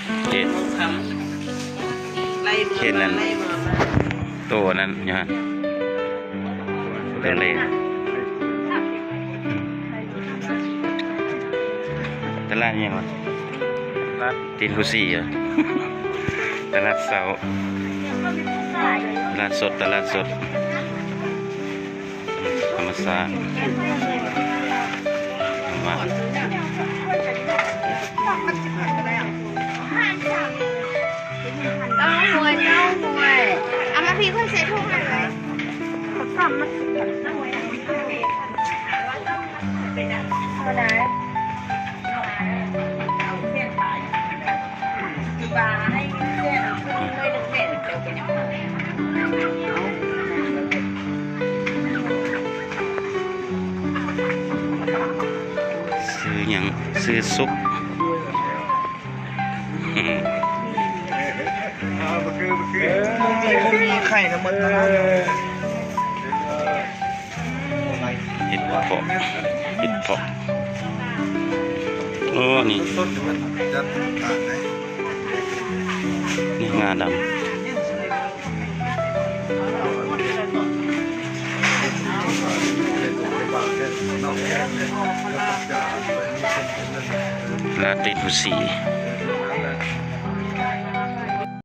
ເຮັດ ເຮັດນັ້ນ ໂຕນັ້ນຢູ່ຫັ້ນ ໂຕເລກ ຕະຫຼາດຫຍັງວະ? ຕະຫຼາດຕີນພູສີຫວະ? ຕະຫຼາດເຊົ້າ ຕະຫຼາດສົດ ຕະຫຼາດສົດ ທຳມະຊາດ ເຕົ້າຫວຍ ເຕົ້າຫວຍ ເອົາມາພີ່ ຂ້ອຍໃສ່ຖົງໃຫ້ ເທົ່າໃດ? ຊື່ຫຍັງ? ຊື່ສຸກ. ບໍ່ມີ ບໍ່ມີໄຂ່ນຳໝົດນະ. ເຫັດເປາະ ເຫັດເປາະ. ໂອ້ ນີ້ ນີ້ງາດຳ ລາດຕີນພູສີ.